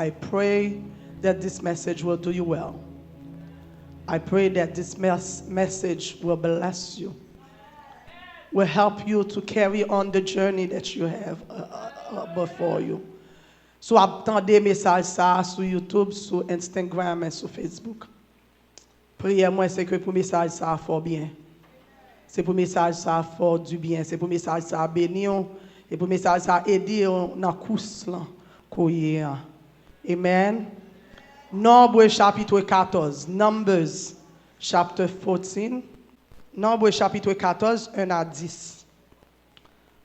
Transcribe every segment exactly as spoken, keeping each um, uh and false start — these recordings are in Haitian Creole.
I pray that this message will do you well. I pray that this mes- message will bless you, will help you to carry on the journey that you have uh, uh, uh, before you. Si w ap tande mesaj sa a sou YouTube, sou Instagram, and sou Facebook, priyè mwen se ke pou mesaj sa a fè w byen. Se pou mesaj sa a fè w dibyen. Se pou mesaj sa a beni w. E pou mesaj sa a ede w nan kous lan ke w ye an. Amen. Nonb chapit katòz. Numbers chapter fourteen. Nonb chapit katòz, en a dis.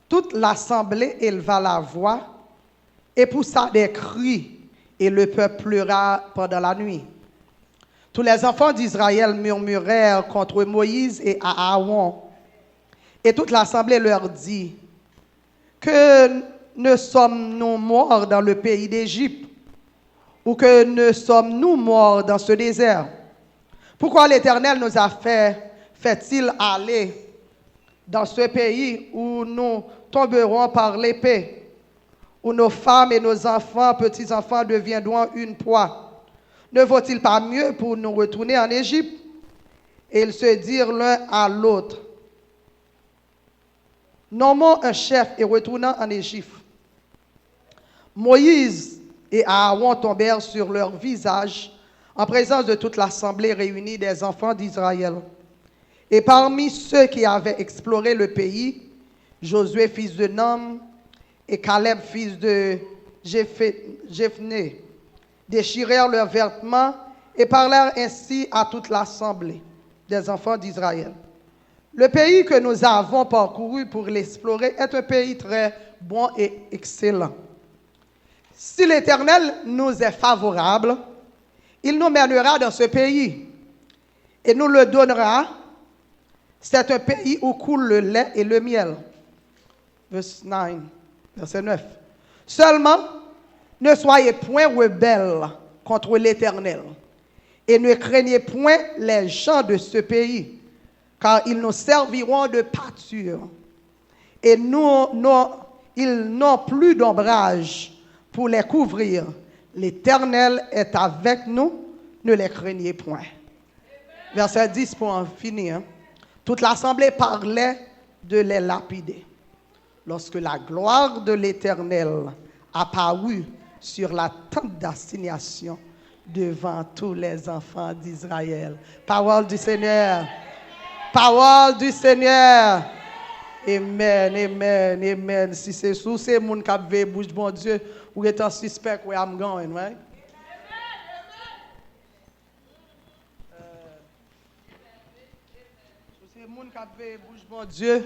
Toute l'assemblée éleva la voix et poussa des cris, et le peuple pleura pendant la nuit. Tous les enfants d'Israël murmurèrent contre Moïse et Aaron. Et toute l'assemblée leur dit, Que ne sommes-nous morts dans le pays d'Égypte, ou que ne sommes-nous morts dans ce désert? Pourquoi l'Éternel nous a fait, fait-il aller dans ce pays où nous tomberons par l'épée, où nos femmes et nos enfants, petits-enfants deviendront une proie? Ne vaut-il pas mieux pour nous retourner en Égypte? Et ils se dirent l'un à l'autre, Nommons un chef et retournons en Égypte. Moïse et Aaron tombèrent sur leur visage en présence de toute l'assemblée réunie des enfants d'Israël. Et parmi ceux qui avaient exploré le pays, Josué, fils de Nun, et Caleb, fils de Jeph- Jephné, déchirèrent leurs vêtements et parlèrent ainsi à toute l'assemblée des enfants d'Israël. Le pays que nous avons parcouru pour l'explorer est un pays très bon et excellent. Si l'Éternel nous est favorable, il nous mènera dans ce pays et nous le donnera. C'est un pays où coule le lait et le miel. Verse nine, verset neuf. Seulement, ne soyez point rebelles contre l'Éternel et ne craignez point les gens de ce pays, car ils nous serviront de pâture. Et nous, nous, ils n'ont plus d'ombrage pour les couvrir. L'Éternel est avec nous, ne les craignez point. Verset dix pour en finir. Toute l'assemblée parlait de les lapider. Lorsque la gloire de l'Éternel apparut sur la tente d'assignation devant tous les enfants d'Israël. Parole du Seigneur. Parole du Seigneur. Amen, amen, amen. Si se sou se moun k ap veye bouch Bondye, ou gentan sispèk where I'm going, right? Si se moun k ap veye bouch Bondye,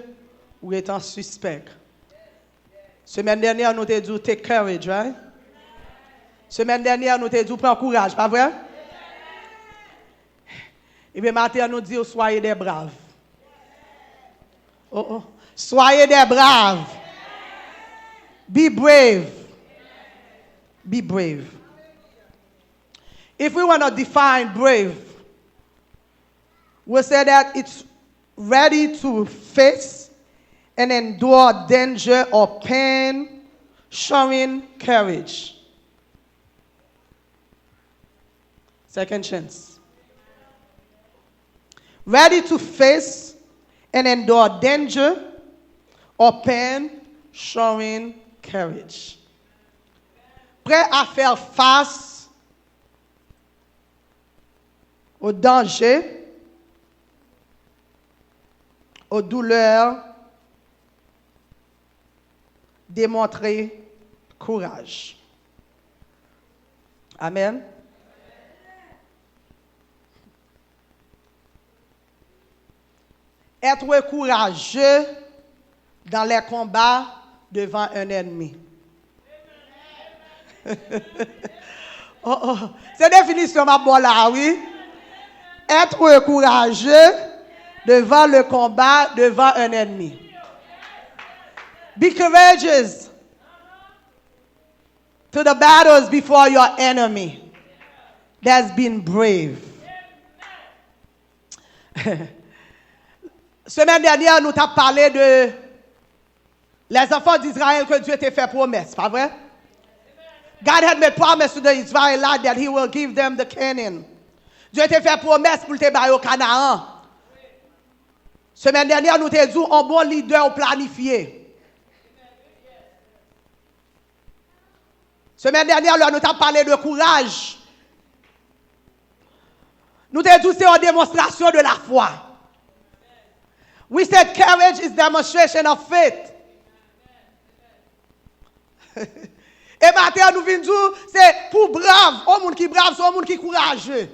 ou gentan sispèk. Semèn dènyè, nou te di w take courage, right? Semèn dènyè, nou te di w pran kouraj, pa vre? Ebyen, maten an, nou di w soyez des braves. Oh, oh. Soyez des braves. Be brave. Be brave. If we want to define brave, we say that it's ready to face and endure danger or pain, showing courage. Second chance. Ready to face and endure danger or pain, showing courage. Prêt à faire face aux dangers, aux douleurs, démontrer courage. Amen. Être courageux dans les combats devant un ennemi. Oh, oh. Se definisyon m ap ba w la, wi. Être courageux devant le combat, devant un ennemi. Be courageous to the battles before your enemy. That's being brave. Semèn dènyè, nou t ap pale de les enfants d'Israël que Dieu te fait promesse, pa vre? God had made promise to the Israelites that he will give them the Canaan. Dye te fè pwomès pou l te ba yo Kanaan. Semèn dènyè, nou te di w, yon bon lidè w planifye. Semèn dènyè, lè nou t ap pale de kouraj, nou te di w se yon demonstrasyon de lafwa. We said courage is demonstration of faith. E maten an, nou vin di w, se pou brav, yon moun ki brav, se yon moun ki kouraje.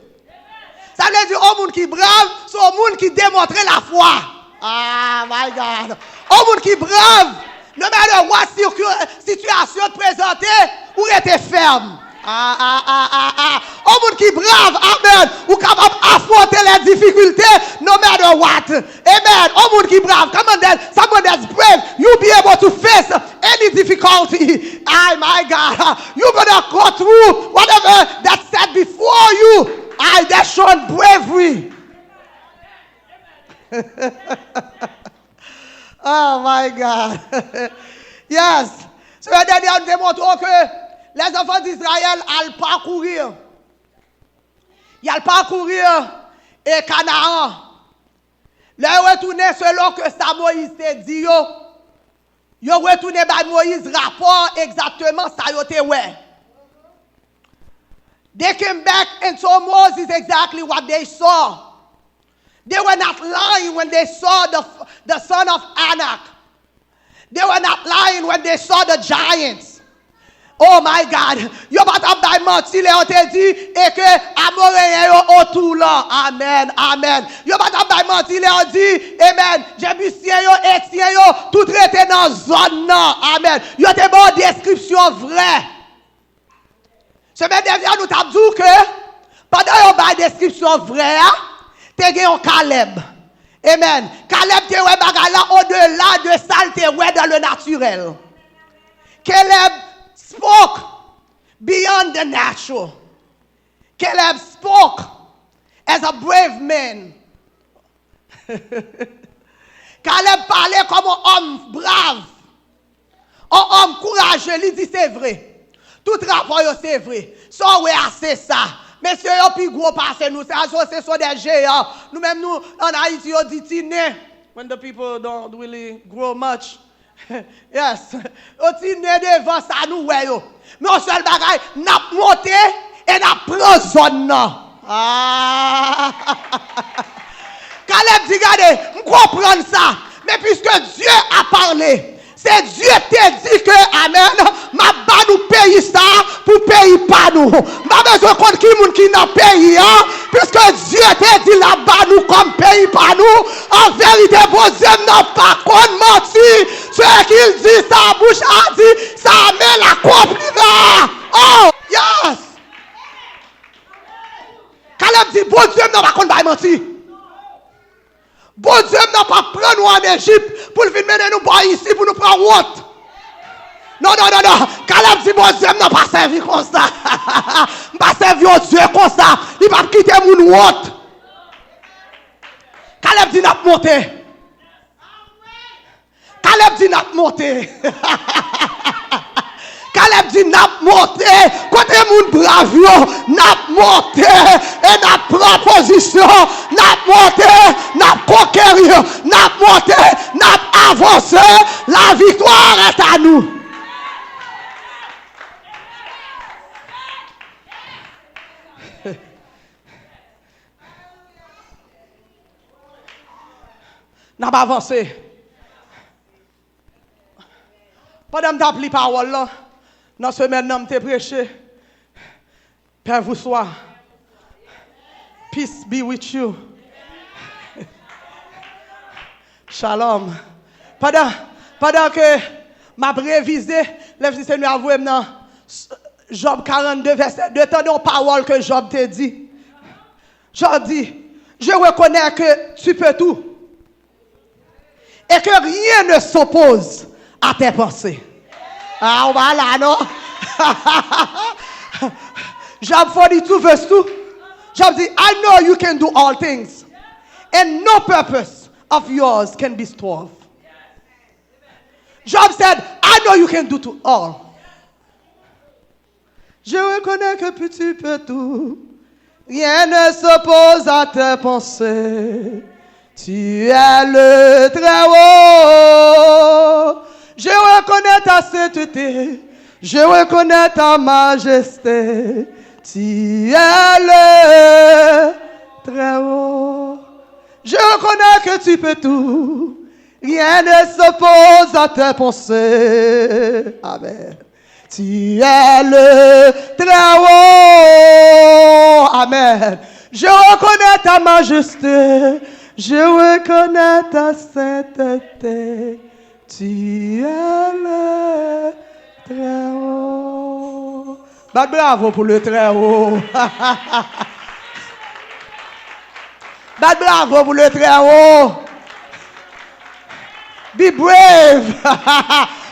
Sa vle di, yon moun ki brav, se yon moun ki demontre lafwa. Ah, my God. Yon moun ki brav, no matter what sitiyasyon t prezante, ou rete fèm. Ah, ah, ah, ah, ah. Yon moun ki brav, amen. Ou kapab afwonte les difficultés, no matter what. Amen. Yon moun ki brav, come on, then, someone that's brave, you be able to face any difficulty. Ay, my God. You gonna go through whatever that's set before you. Ay, that's showing bravery. Oh my God. Yes. Semèn dènyè, nou te montre w ke les enfants d'Israël al pakouri. Y al pakouri e Kanaan. Lè yo retounen selon ke sa Moyiz te di yo, yo retounen bay Moyiz rapò egzakteman sa yo te wè. They came back and told Moses exactly what they saw. They were not lying when they saw the, the son of Anak. They were not lying when they saw the giants. Oh my God! Yo pa t ap bay manti lè yo te di e ke Amoreyen yo otou lan. Amen, amen. Yo pa t ap bay manti lè yo di, amen, Jebisyen yo, Etyen yo, tout rete nan zòn nan. Amen. Yo te ba w deskripsyon vrè. Semèn dènyè, nou t ap di w ke pandan yo bay deskripsyon vrè a, te gen yon Kalèb. Amen. Kalèb te wè bagay la au-delà de sa l te wè dans le naturel. Caleb spoke beyond the natural. Caleb spoke as a brave man. Kalèb pale kòm yon òm brav, yon òm kouraje, li di se vre. Tout rapò yo se vre. Sa w wè a se sa. Mesye yo pi gwo pase nou. Se, se, se sont des géants. Nou menm nou, ann Ayiti, yo di ti nen. When the people don't really grow much. Yes. Yo ti nen devan sa nou wè yo. Men yon sèl bagay, n ap monte e n ap pran zòn nan. Ah! Kalèb di, gade, m konprann sa, men puisque Dieu a parlé, se Dye te di ke, amen, m ap ba nou peyi sa pou peyi pa nou. M pa bezwen konn ki moun ki nan peyi a, puisque Dye te di l ap ba nou kòm peyi pa nou. An verite, Bondye m nan pa konn manti. Ce qu'il dit, sa bouch a di, sa men l akonplira. Oh, yes! Kalèb di, Bondye m nan pa konn bay manti. Bondye m nan pa pran nou ann Ejip pou l vin mennen nou bò isi pou nou pran wont. Non, non, non, non. Kalèb di, Bondye m nan pa sèvi konsa. M pa sèvi yon Dye konsa. Li p ap kite moun wont. Kalèb di, n ap monte. Kalèb di, n ap monte. Kalèb di, n ap monte. Kote moun brav yo, n ap monte. E n ap pran pozisyon. N ap monte. N ap konkeri. N ap monte. N ap avanse. La victoire est à nous. N ap avanse. Pandan m t ap li pawòl lan, nan semèn nan, m te preche, Pè vouswa, peace be with you. Shalom. Pandan, pandan ke m ap revize, Lespri Senyè a voye m nan Jòb karannde, vèsè de, tande yon pawòl ke Jòb te di. Jòb di, je reconnais que tu peux tout et que rien ne s'oppose à tes pensées. Ah, ou pa la, non? Jòb forty-two, verse two. Jòb di, I know you can do all things, and no purpose of yours can be thwarted. Job said, I know you can do to all. Je reconnais que tu peux tout. Rien ne s'oppose à tes pensées. Tu es le très haut. Je reconnais ta sainteté. Je reconnais ta majesté. Tu es le très haut. Je reconnais que tu peux tout. Rien ne s'oppose à tes pensées. Amen. Tu es le très haut. Amen. Je reconnais ta majesté. Je reconnais ta sainteté. Tu es le très haut. Bat bravo pour le très haut. Bat bravo pour le très haut. Be brave.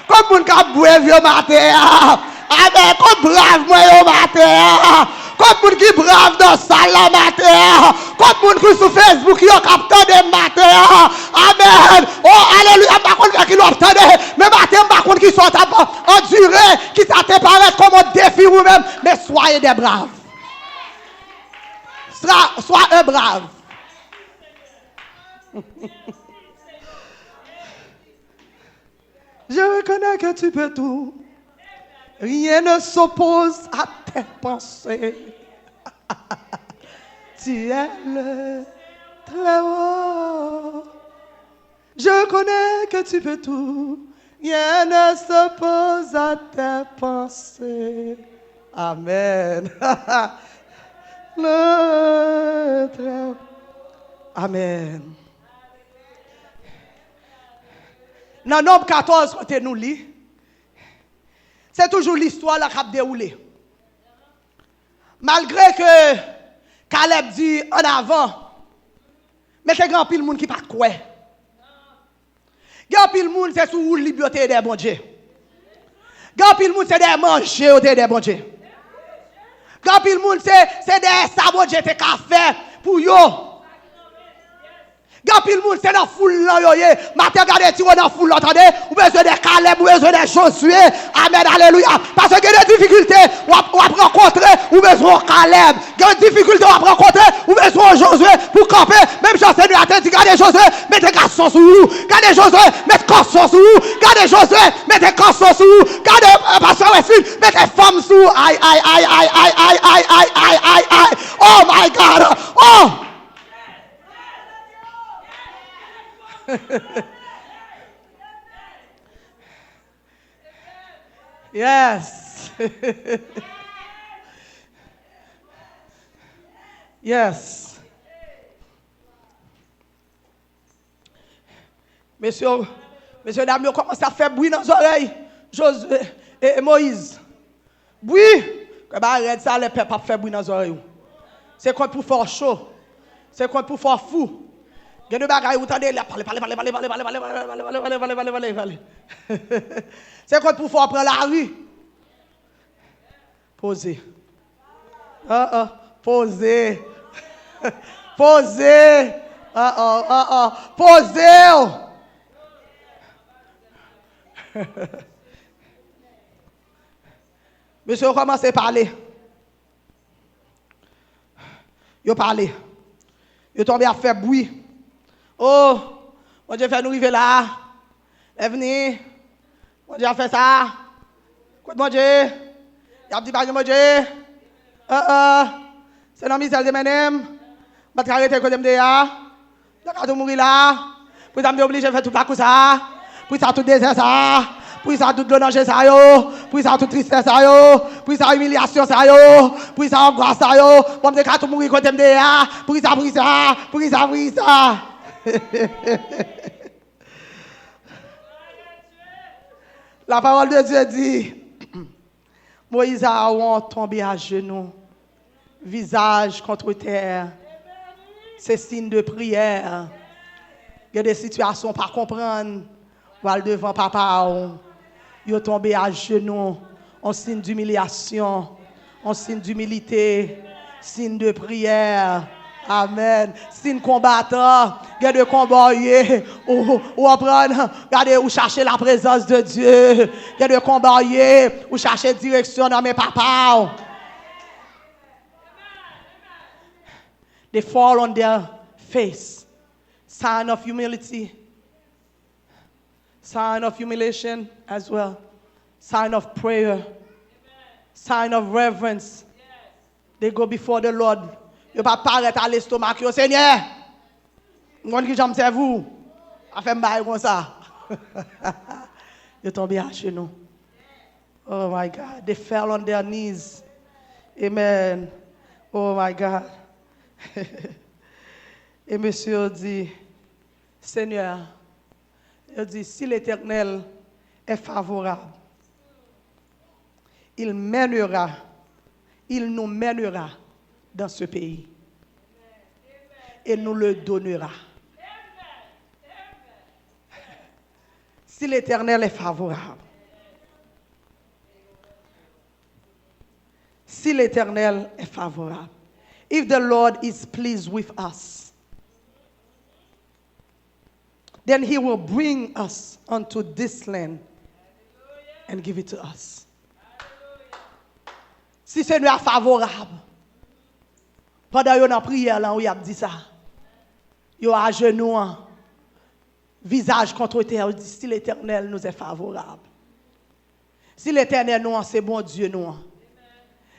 Kot moun k ap brave yo maten an? Amen. Kot brav mwen yo maten an? Kot moun ki brav nan sal la maten an? Kot moun ki sou Facebook yo k ap tande m maten an? Amen. Oh, aleluya. M pa konn nan ki lè w ap tande, men maten m pa konn ki sa w t ap andire, ki sa te parèt kòm yon defi ou menm. Men soyez des braves. Sois, sois un brave. Je reconnais que tu peux tout. Rien ne s'oppose à tes pensées. Tu es le très haut. Je reconnais que tu peux tout. Rien ne s'oppose à tes pensées. Amen. Le très haut. Amen. Nan Nonb katòz kote nou li, se toujou listwa la k ap dewoule. Malgre ke Kalèb di ann avan, men te gen anpil moun ki pa t kwè. Gen anpil moun se sou woulib yo te ye dèyè Bondye. Gen anpil moun se dèyè manje yo te ye dèyè Bondye. Gen anpil moun se, se dèyè sa Bondye te ka fè pou yo. Gen anpil moun, se nan foul lan yo ye. Maten, gade ti wo nan foul lan, tande. Ou bezwen de Kalèb, ou bezwen de Jozye. Amèn, alelouya. Paske gen de difikilte, w ap, w ap rankontre, ou bezwen yon Kalèb. Gen de difikilte w ap rankontre, ou bezwen yon Jozye pou kanpe. Menm jan Senyè a te di, gade Jozye, mete gason sou ou. Gade Jozye, met kanson sou ou. Gade Jozye, mete kanson sou ou. Gade, eh, pastè Wesley, mete fanm sou ou. Ay, ay, ay. Oh my God. Oh! Yes. Yes. Mesye, mesye dam yo kòmanse ap fè bri nan zòrèy Jozye e, e Moyiz. Bri! Kwè bagay rèd sa, lè pèp ap fè bri nan zòrèy ou. Se kont pou fè w cho. Se kont pou fè w fou. Gen de bagay ou tande, l ap pale, pale, pale. Se kont pou fè w pran lari. Poze. Ah, ah. Poze. Poze. Ah, ah, ah, ah. Poze w. Mesye yo kòmanse pale. Yo pale. Yo tonbe ap fè bri. Oh, Bondye fè nou rive la. Lè vini, Bondye ap fè sa. Kot Bondye? Y ap di pa gen Bondye. Uh, uh. Se nan mizè l te mennen m. M pa t ka rete kote m te ye a. Mwen ta ka tou mouri la. Poukisa m te oblije fè tout lakou sa a? Poukisa tout dezè sa a? Poukisa tout dlo nan je sa yo? Poukisa tout tristès sa yo? Poukisa imilyasyon sa yo? Poukisa angwas sa yo? Bon, m te ka tou mouri kote m te ye a. Poukisa, poukisa, poukisa, poukisa? La parole de Dieu dit, Moyiz e Aawon tonbe ajenou, vizaj kont tè. Se siy de priyè. Gen de sitiyasyon w pa konprann, w al devan Papa w. Yo tonbe ajenou, on siy dimilyasyon, on siy dimilite, siy de priyè. Amèn. Siy konbatan, gen de konba w ye, ou, ou anprann, gade, ou chache laprezans de Dye. Gen de konba w ye, ou chache direksyon nan men Papa w. They fall on their face. Sign of humility. Sign of humiliation as well. Sign of prayer. Sign of reverence. They go before the Lord. Yo pa parèt a lestomak yo, Senyè, m konn ki jan m sèvi w. Pa fè m bagay konsa. Yo tonbe ajenou. Oh my God. They fell on their knees. Amen. Oh my God. E mesye yo di, Senyè, yo di, si l'Éternel est favorable, il mènera, il nous mènera dans ce pays. Et nous le donnera. Si l'Éternel est favorable. Si l'Éternel est favorable. If the Lord is pleased with us, then he will bring us unto this land and give it to us. Si Senyè a favorab, pandan yo nan priyè lan, wi, y ap di sa. Yo ajenou an, vizaj kont tè, yo di, si l'Éternel nous est favorable. Si Letènèl nou an se Bondye nou an.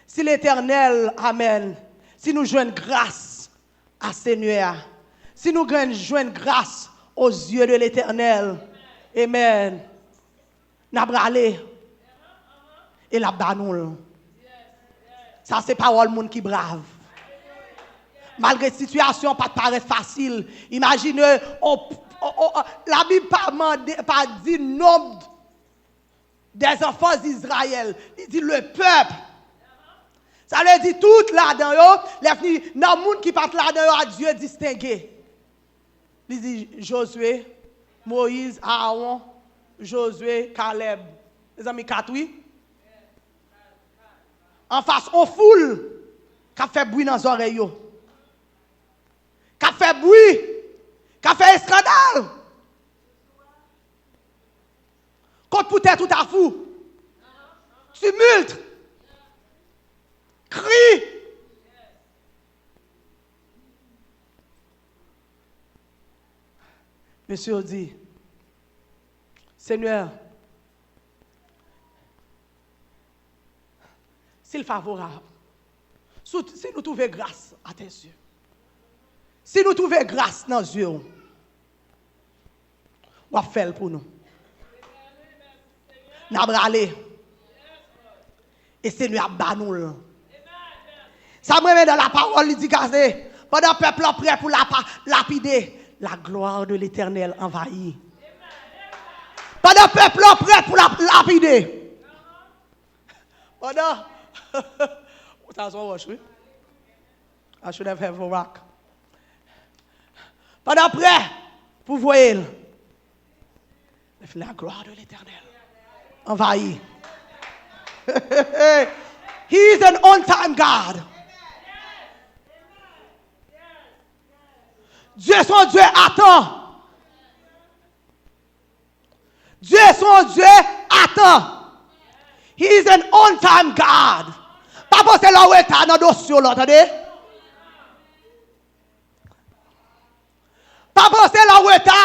Si Letènèl, amèn, si nou jwenn gras a Senyè a, si nou jwenn, jwenn gras aux yeux de l'Éternel, amèn, n ap rale e l ap ba nou l. Sa se pawòl moun ki brav. Malgre sitiyasyon pa t parèt fasil, imajine, on, on, on, Labib pa mande, pa di nonb des enfants d'Israël, li di le peuple. Sa vle di tout ladan yo, lè fini nan moun ki pa t ladan yo a Dye distenge. Li di Jozye, Moyiz, Aawon, Jozye, Kalèb. Mezanmi, kat wi. Anfas on foul k ap fè bri nan zòrèy yo. K ap fè bri, k ap fè eskandal. Kont pou tèt ou ta fou. Timilt. Kri. Mesye yo di, Senyè, si l favorab, si, si nou twouve gras a tes yeux, si nou twouve gras nan zye w, w ap fè l pou nou. N ap rale. E Senyè ap ba nou l. Sa m renmen nan lapawòl, li di, gade, pandan pèp lan prè pou lapa, lapide, la gloire de l'Éternel envahit. Pandan pèp lan prè pou lap, lapide. Pandan, sa se yon wòch, wi. I should have have a rock. Pandan prè pou voye l. Lè fini, la gloire de l'Éternel envahit. He is an on time God. Dye se yon Dye a tan. Dye se yon Dye a tan. He is an on time God. Pa panse lè w reta nan dosye w lan, tande. Pa panse lè w reta.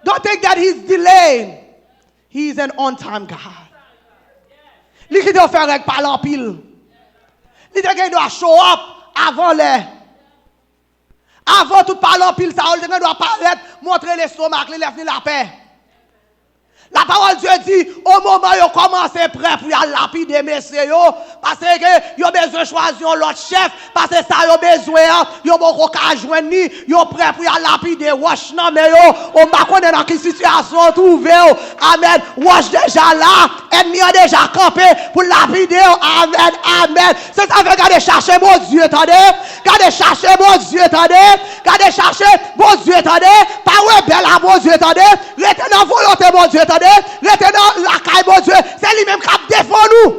Don't think that he's delaying. He is an on time God. Li kite w fè règ pa l anpil. Li te gen dwa show up avan lè. Avan tout pale anpil sa yo, li te gen dwa parèt, montre lestomak li, lè fini lapè. Lapawòl Dye di, o moman yo kòmanse prè pou y al lapide mesye yo, paske yo bezwen chwazi yon lòt chèf, paske sa yo bezwen an, yo poko ka jwenn li, yo prè pou y al lapide wòch nan men yo. O, m pa konnen nan ki sitiyasyon w twouve w. Amèn. Wòch deja la, ènmi an deja kanpe pou lapide w. Amèn, amèn. Se sa fè gade chache Bondye, tande. Gade chache Bondye, tande. Gade chache Bondye, tande. Pa rebèl a Bondye, tande. Rete nan volonte Bondye, tande. Rete nan lakay Bondye. Se li menm k ap defann ou.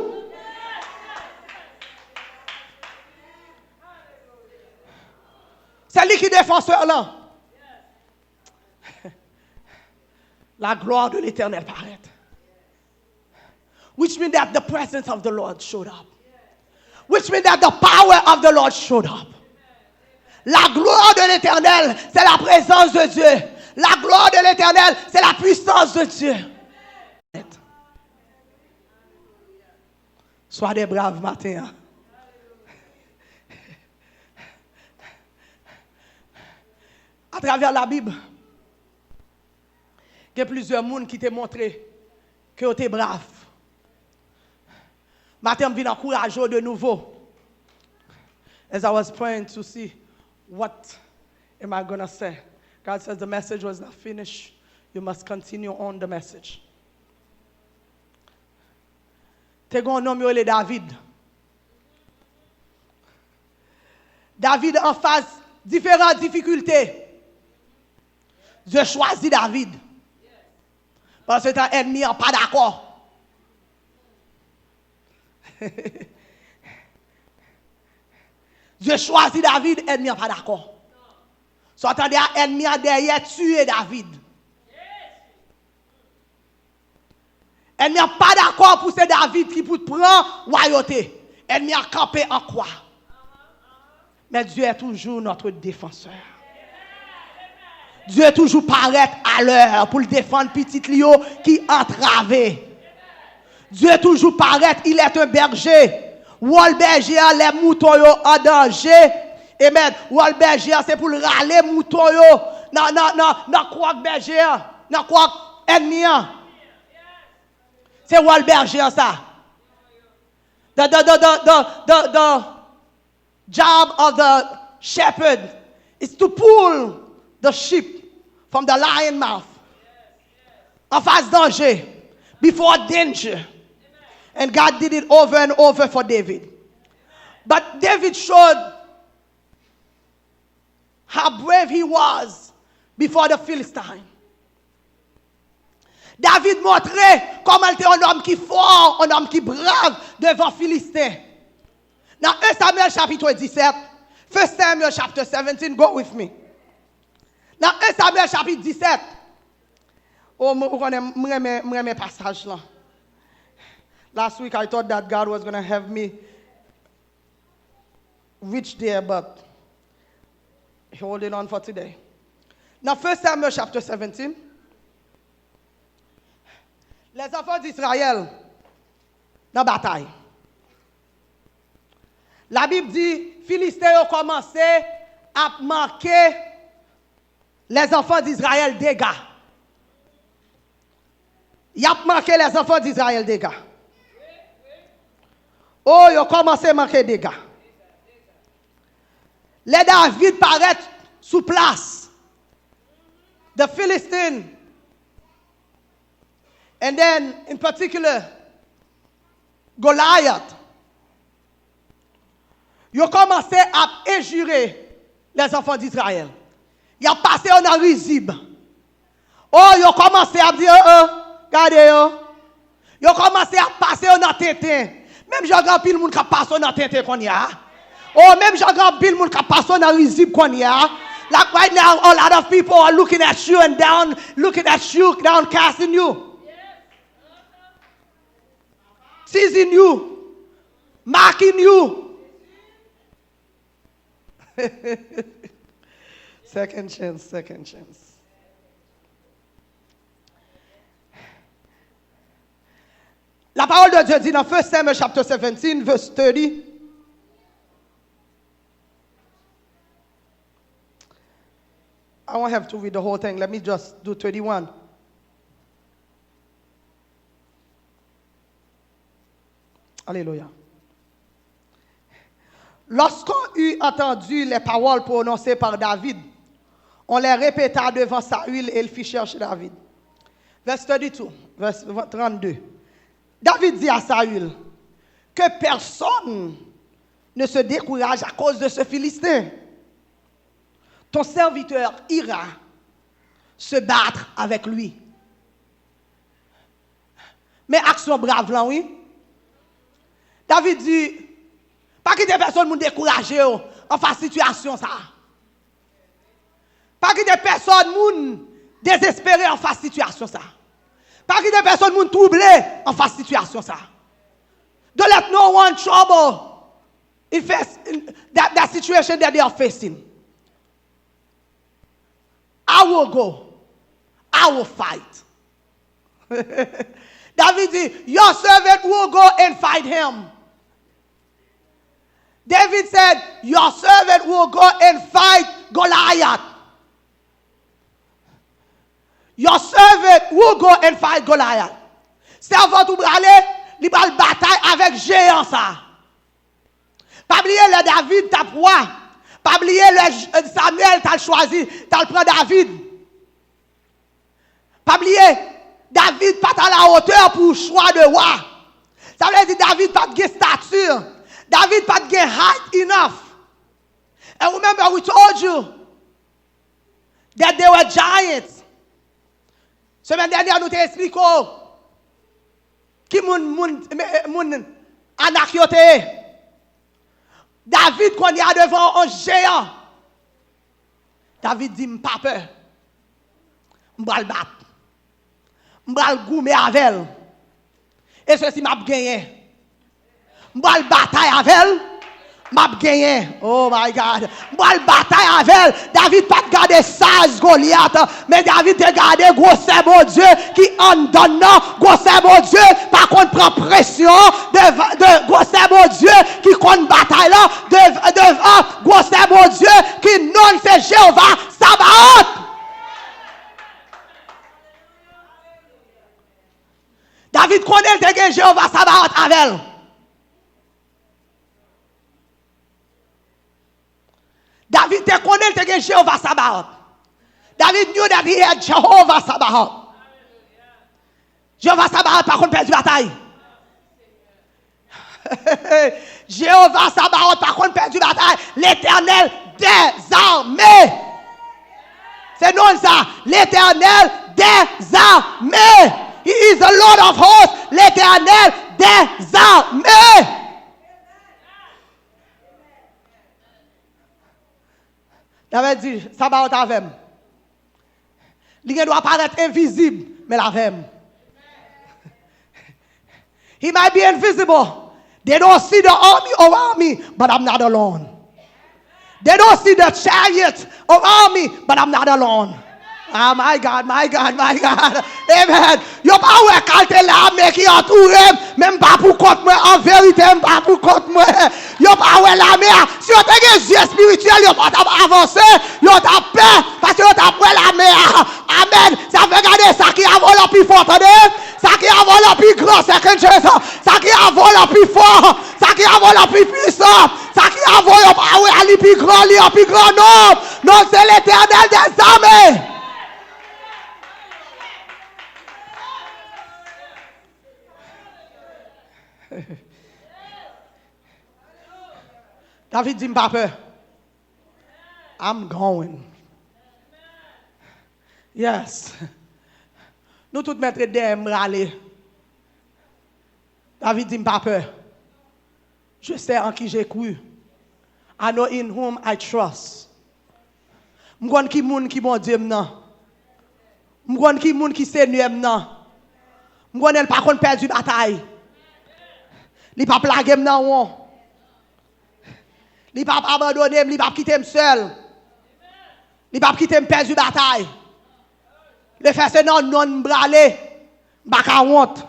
Se li ki defansè lan. La gloire de l'Éternel parèt. Which means that the presence of the Lord showed up. Which means that the power of the Lord showed up. La gloire de l'Éternel, c'est la présence de Dieu. La gloire de l'Éternel, c'est la puissance de Dieu. Swa de brav maten an. Atravè Labib, gen plizyè moun ki te montre ke yo te brav. Maten, m vin ankouraje w de nouvo. As I was praying to see what am I gonna say, God says the message was not finished. You must continue on the message. Te gen yon nonm yo rele David. David an fas diferan difikilte. Dye chwazi David. Pandan se tan, ènmi an pa dakò. Dye chwazi David, ènmi an pa dakò. Sa w tande a, ènmi an dèyè tiye David. Ènmi an pa dakò pou se David ki pou t pran wayote. Ènmi an kanpe an kwa. Men Dieu est toujours notre défenseur. Dieu toujou parèt alè pou l defann pitit li yo ki antrave. Dieu toujou parèt, il est un berger. Wòl bèje a, lè mouton yo an danje, amen. Wòl bèje a, se pou l rale mouton yo nan, nan, nan, nan kwòk bèje a, nan kwòk ènmi an. Se wòl bèje an sa. The, the, the, the, the, the, the job of the shepherd is to pull the sheep from the lion mouth. An fas danje, before danger. And God did it over and over for David. But David showed how brave he was before the Philistine. David montre kòman l te yon nonm ki fò, yon nonm ki brav devan Filisten. Nan en Samyèl chapit disèt, First Samuel chapter seventeen, go with me. Nan en Samyèl chapit disèt, oh, m, ou konnen, m renmen, m renmen pasaj lan. Last week, I thought that God was gonna have me reach there, but holding on for today. Nan First Samuel chapter seventeen, les enfants d'Israël nan batay. Labib di, Filisten yo kòmanse ap manke les enfants d'Israël dega. Y ap manke les enfants d'Israël dega. Oh, yo kòmanse manke dega. Lè David parèt sou plas, the Philistine, and then in particular Goliath, yo kòmanse ap enjire les enfants d'Israël. Y ap pase yo nan rizib. Oh, yo kòmanse ap di, oh, oh, gade yo. Yo kòmanse ap pase yo nan tenten. Menm jan gen anpil moun k ap pase yo nan tenten kounye a. Oh, menm jan gen anpil moun k ap pase yo nan rizib kounye a. Like right now, a lot of people are looking at you and down, looking at you, downcasting you. Teasing you. Mocking you. Second chance, second chance. La parole de Dieu dit dans First Samuel chapter seventeen, verse thirty. I won't have to read the whole thing. Let me just do thirty-one. Alléluia. Lorsqu'on eut entendu les paroles prononcées par David, on les répéta devant Saül et il fit chercher David. Verse thirty-two, verse trente-deux. David dit à Saül, que personne ne se décourage à cause de ce Philistin. Ton serviteur ira se battre avec lui. Men aksyon brav lan, wi. David di, pa kite pèsonn moun dekouraje w anfas sitiyasyon sa a. Pa kite pèsonn moun dezespere anfas sitiyasyon sa a. Pa kite pèsonn moun twouble anfas sitiyasyon sa a. Don't let no one trouble in face, in that, that situation that they are facing. I will go. I will fight. David di, your servant will go and fight him. David said, your servant will go and fight Goliath. Your servant will go and fight Goliath. Sèvant ou prale, li pral batay avèk jeyan sa. Pa bliye lè David t ap wa. Pa bliye lè J-, Samyèl t al chwazi, t al pran David. Pa bliye, David pa t a la hauteur pou chwa de wa. Sa vle di David pa t gen stati. David pa t gen height enough. And remember, we told you that they were giants. Semèn dènyè, nou te eksplike w ki moun, moun, moun Anak yo te ye. David kounye a devan yon jeyan. David di, m pa pè. M pral bat. M pral goumen avè l. E se si m ap genyen. M pral batay avè l. M ap genyen. Oh my God. M pral batay avè l. David pa t gade size Golyat, men David te gade gwosè Bondye ki anndan l nan, gwosè Bondye pa konn pran presyon, de, de gwosè Bondye ki konn batay la, de, devan gwosè Bondye ki non l se Jewova Sabaot. David konnen l te gen Jewova Sabaot avè l. David te konnen l te gen Jewova Sabaot. David knew that he had Jehovah Sabaot. Jewova Sabaot pa konn pèdi batay. Jewova Sabaot pa konn pèdi batay. Letènèl dèzame. Se non l sa. Letènèl dèzame. He is the Lord of hosts. Letènèl dèzame. David di, Sabaot avè m. Li gen dwa parèt envizib, men l avè m. He might be invisible. They don't see the army around me, but I'm not alone. They don't see the chariots around me, but I'm not alone. Ah, my God, my God, my God. Amen. Yo pa wè kalte lame ki antoure m, men m pa pou kont mwen. An verite, m pa pou kont mwen. Yo pa wè lame a. Si yo te gen zye espirityèl, yo pa t ap avanse. Yo t ap pè, paske yo t ap wè lame a. Amèn. Sa fè gade sa ki avè w lan pi fò, tande. Sa ki avè w lan pi gran, second chance. Sa ki avè w lan pi fò. Sa ki avè w lan pi pwisan. Sa ki avè w yo pa wè a, li pi gran, li an pi gran non. Non, se Letènèl dèzame. David di, m pa pè. I'm going. Yes. Nou tout mèt ret dèyè m prale. David di, m pa pè. Je sais en qui j'ai cru. I know in whom I trust. M konn ki moun ki Bondye m nan. M konn ki moun ki Senyè m nan. M konnen l pa konn pèdi batay. Li p ap lage m nan won. Li p ap abandone m, li p ap kite m sèl. Li p ap kite m pèdi batay. Lefèt se nan non l m prale, m pa ka wont.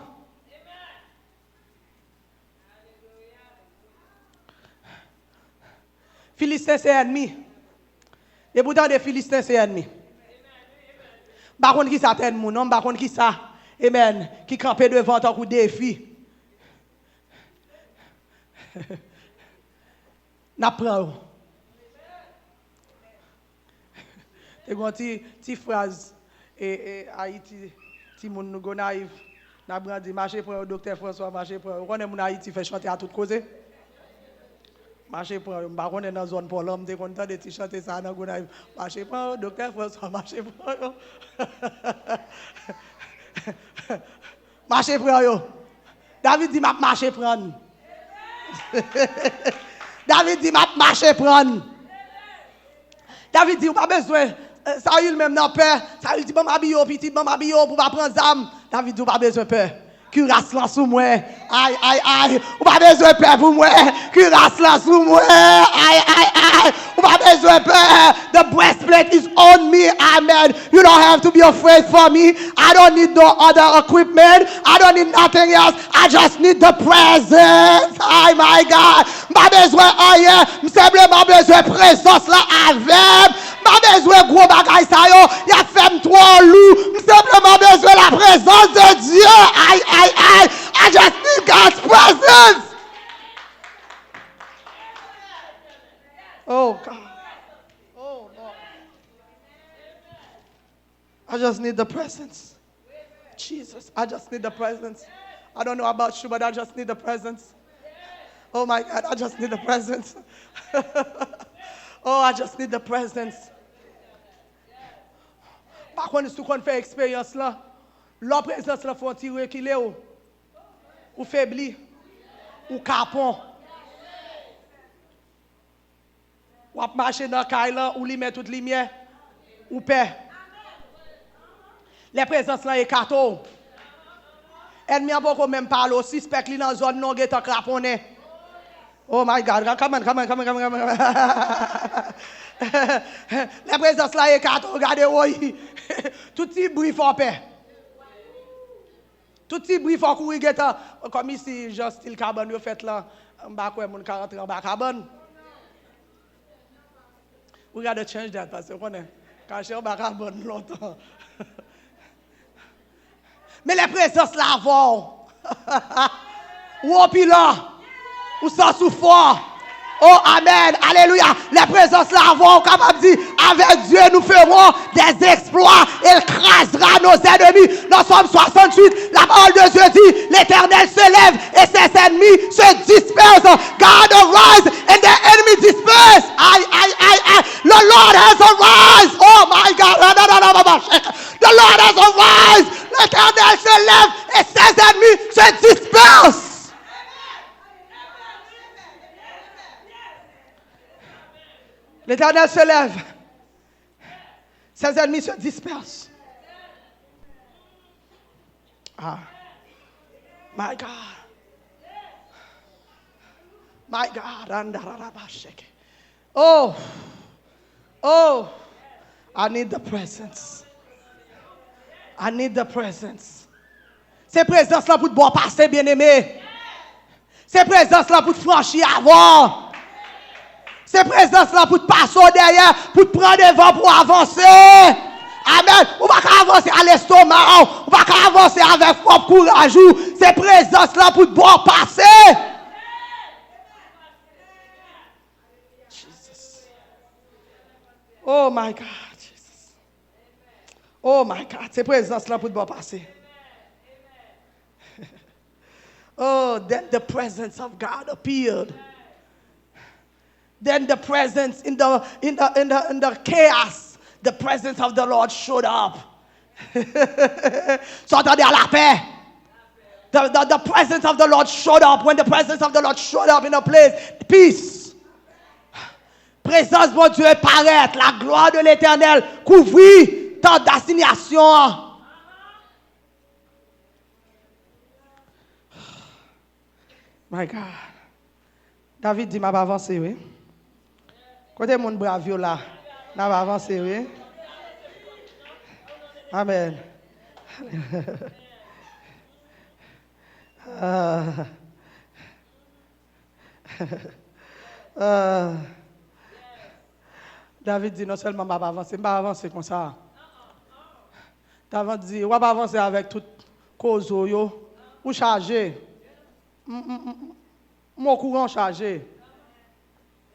Filisten se ènmi. Depi w tande Filisten se ènmi. M pa konn kisa tèt moun, non, m pa konn kisa, amen, ki kanpe devan tankou defi. N ap pran yo. Te gen yon ti, ti fraz, e, e, Ayiti, timoun nou Gonayiv, n ap grandi, mache pran yo, Doktè Franswa, mache pran yo. Ou konnen moun Ayiti fè chante a tout koze. Mache pran yo. M pa konnen nan zòn pa w lan, m te konn tande ti chante sa a nan Gonayiv. Mache pran yo, Doktè Franswa, mache pran yo. Mache pran yo. David di, m ap mache pran. David di, m ap mache pran. David di, ou pa bezwen. Eh, Sayil menm nan pè. Sayil di, ban m abiye w, pitit, ban m abiye w pou w pa pran zam. David di, ou pa bezwen pè. Kiras lan sou mwen. Ay, ay, ay. Ou pa bezwen pè pou mwen. Kiras lan sou mwen. Ay, ay, ay. Ou pa bezwen pè. The breast plate is on me. Amen. You don't have to be afraid for me. I don't need no other equipment. I don't need nothing else. I just need the presence. Ay, my God. M pa bezwen anyen. M senpleman bezwen prezans lan avè m. M pa bezwen gwo bagay sa yo. Y ap fè m twò lou. M senpleman bezwen la présence de Dieu. Ay, ay, ay. I just need God's presence. Oh, God. Oh, Lord. I just need the presence. Jesus, I just need the presence. I don't know about you, but I just need the presence. Oh my God, I just need the presence. Oh, I just need the presence. Pa konn si w konn fè eksperyans lan. Lè prezans lan fè yon ti rekile w, ou febli, ou kapon. W ap mache nan kay lan, ou limen tout limyè, ou pè. Lè prezans lan ekate w, ènmi an poko menm pale w, sispèk li nan zòn nan, w gentan kraponnen. Oh my God, come on, come on, come on, come on, come on. Lè prezans lan ekate w, gade woy. Tout ti bri fè w pè. Tout ti bri fò kouri gentan. Kòmsi jan stil kabann yo fèt lan, m pa kwè moun ka rantre anba kabann. We gotta change that, paske w konnen, kache anba kabann lontan. Men lè prezans la avè w, ou opilan. Ou santi w fò. Oh, amen. Alelouya. Lè prezans la avè w, ou kapab di, avec Dieu, nous ferons des exploits. Il crasera nos ennemis. Nan Sòm swasanntuit, la parole de Dieu dit, l'Éternel se lève et ses ennemis se dispersent. God arise and the enemy disperse. Ay, ay, ay, ay. The Lord has arise. Oh my God. The Lord has arise. L'Éternel se lève et ses ennemis se dispersent. L'Éternel se lève. Ses ennemis se dispersent. Ah. My God. My God. Andarabashake. Oh. Oh. I need the presence. I need the presence. Se prezans lan pou t ba w pase, byeneme. Se prezans lan pou t franchi avè w. Se prezans lan pou t pase w dèyè, pou t pran devan pou w avanse. Amèn. Ou pa ka avanse a lestoma w. Ou pa ka avanse avèk pwòp kouraj ou. Se prezans lan pou t ba w pase. Jesus. Oh my God, Jesus. Oh my God, se prezans lan pou t ba w pase. Oh, then the presence of God appeared. Then the presence in the in the in the in the chaos, the presence of the Lord showed up. Sa w tande a lapè. The, the, the presence of the Lord showed up. When the presence of the Lord showed up in a place, peace. Prezans Bondye parèt, la gloire de l'Éternel kouvri tant d'assignation. My God. David di, "M ap avanse, wi." Kote moun brav yo la? N ap avanse, wi. Amèn. Ah. Ah. David di, "Non sèlman m ap avanse, m pa avanse konsa." David di, "W ap avanse avèk tout kozo yo. Ou chaje. M, m, m, m okouran w chaje."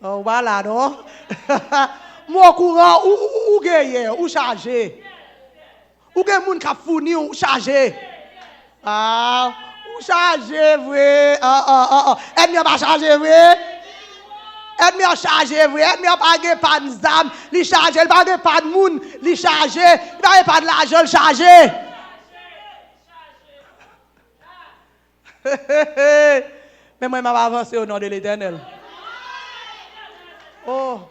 Oh, w pa la, non? M okouran, ou, ou, ou genyen, ou chaje. Ou gen moun k ap founi w, ou chaje. Ah, ou chaje vre. Ah, ah, ah, ah. Ènmi an pa chaje vre. Ènmi an chaje vre. Ènmi an pa gen pàn zam. Li chaje. Li pa gen pàn moun. Li chaje. Li pa gen pàn lajan. Li chaje. Men mwen, m ap avanse o non de Letènèl. Oh.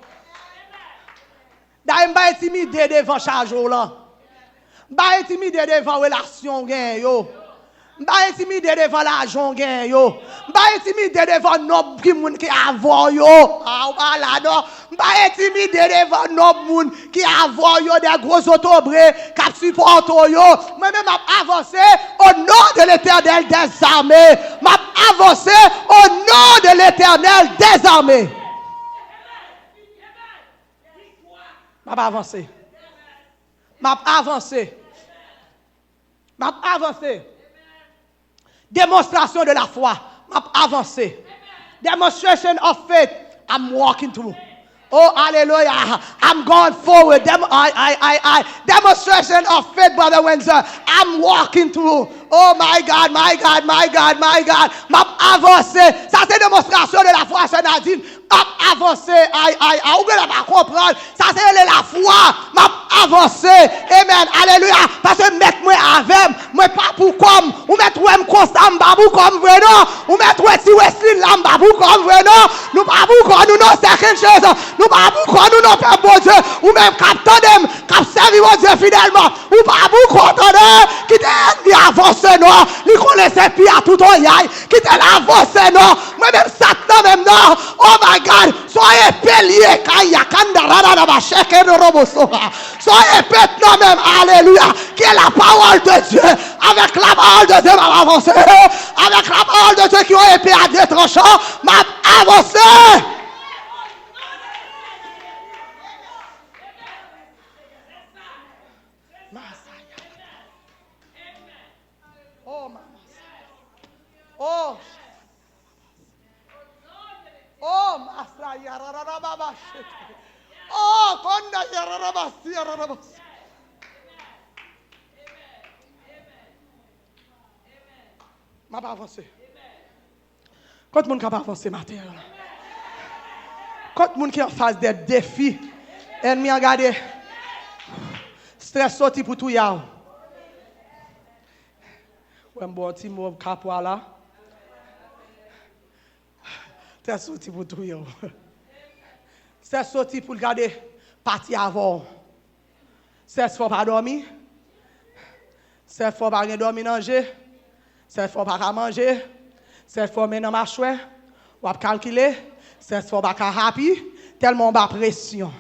Dayè, m pa entimide devan chaje w lan. M pa entimide devan relasyon w genyen yo. M pa entimide devan lajan w genyen yo. M pa entimide devan nonb ki moun ki avè w yo. A, ou pa la non. M pa entimide devan nonb moun ki avè w yo, de gwo zotobre k ap sipòte w yo. Mwen menm, m ap avanse au nom de l'Éternel des armées. M ap avanse au nom de l'Éternel des armées. M ap avanse. M ap avanse. M ap avanse. Demonstration de la foi. M ap avanse. Demonstration of faith. I'm walking through. Oh, hallelujah. I'm going forward. Dem I, I, I, I. Demonstration of faith, Brother Windsor. I'm walking through. Oh, my God, my God, my God, my God. M ap avanse. Sa se demonstrasyon de la fwa, sè Nadine. M ap avanse. Ay, ay, ay. Ou genlè pa konprann. Sa se rele lafwa. M ap avanse. Amen. Alelouya. Paske mèt mwen avè m. Mwen pa pou kò m. Ou mèt wè m konsa, m pa pou kò m vre non. Ou mèt wè ti Wesley la, m pa pou kò m vre non. Nou pa pou kò nou non, second chance. Nou pa pou kò nou non, pèp Bondye. Ou menm k ap tande m, k ap sèvi Bondye fidèlman. Ou pa pou kò tande. Kite ènmi avanse non. Li konnen se pi a tout oyay. Kite l avanse non. Mwen menm sat nan menm non. Oh my God. Son epe l ye, kaya kanda rada da ba sheke no robo soha. Son epe t nan menm, alelouya. Ki est la parole de Dieu. Avec la parole de Dieu, m ap avanse. Avec la parole de Dieu ki yon epe a de tranchan, m ap avanse. Masaya. Oh, mama. Oh. Oh, masa yarararababa shete. Oh, konda yararabasi yararabasi. M ap avanse. Kot moun k ap avanse maten an? Kot moun ki an fas de defi? Ènmi an gade. Strès soti pou touye w. Wè m ba w ti mo kapwa la. Strès soti pou touye w. Strès soti pou l gade pati avè w. Strès fè w pa dòmi. Strès fè w pa gen dòmi nan je. Strès fè w pa ka manje. Strès fè w men nan machwè. W ap kalkile. Strès fè w pa ka happy. Tèlman w ba presyon.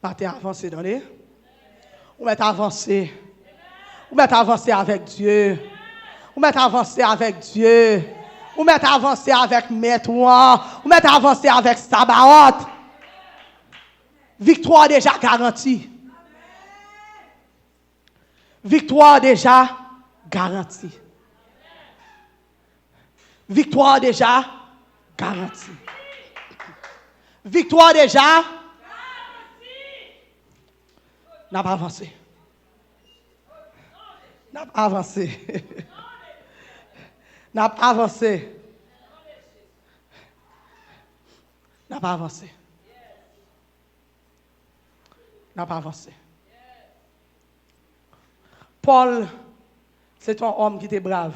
Maten avanse, tande. Ou mèt avanse. Ou mèt avanse avèk Dye. Ou mèt avanse avèk Dye. Ou mèt avanse avèk Mèt ou an. Ou mèt avanse avèk Sabaot. Viktwa w deja garanti. Viktwa w deja garanti. Viktwa w deja garanti. Viktwa w deja. N ap avanse. N ap avanse. N ap avanse. N ap avanse. N ap avanse. Pòl, se te yon òm ki te brav.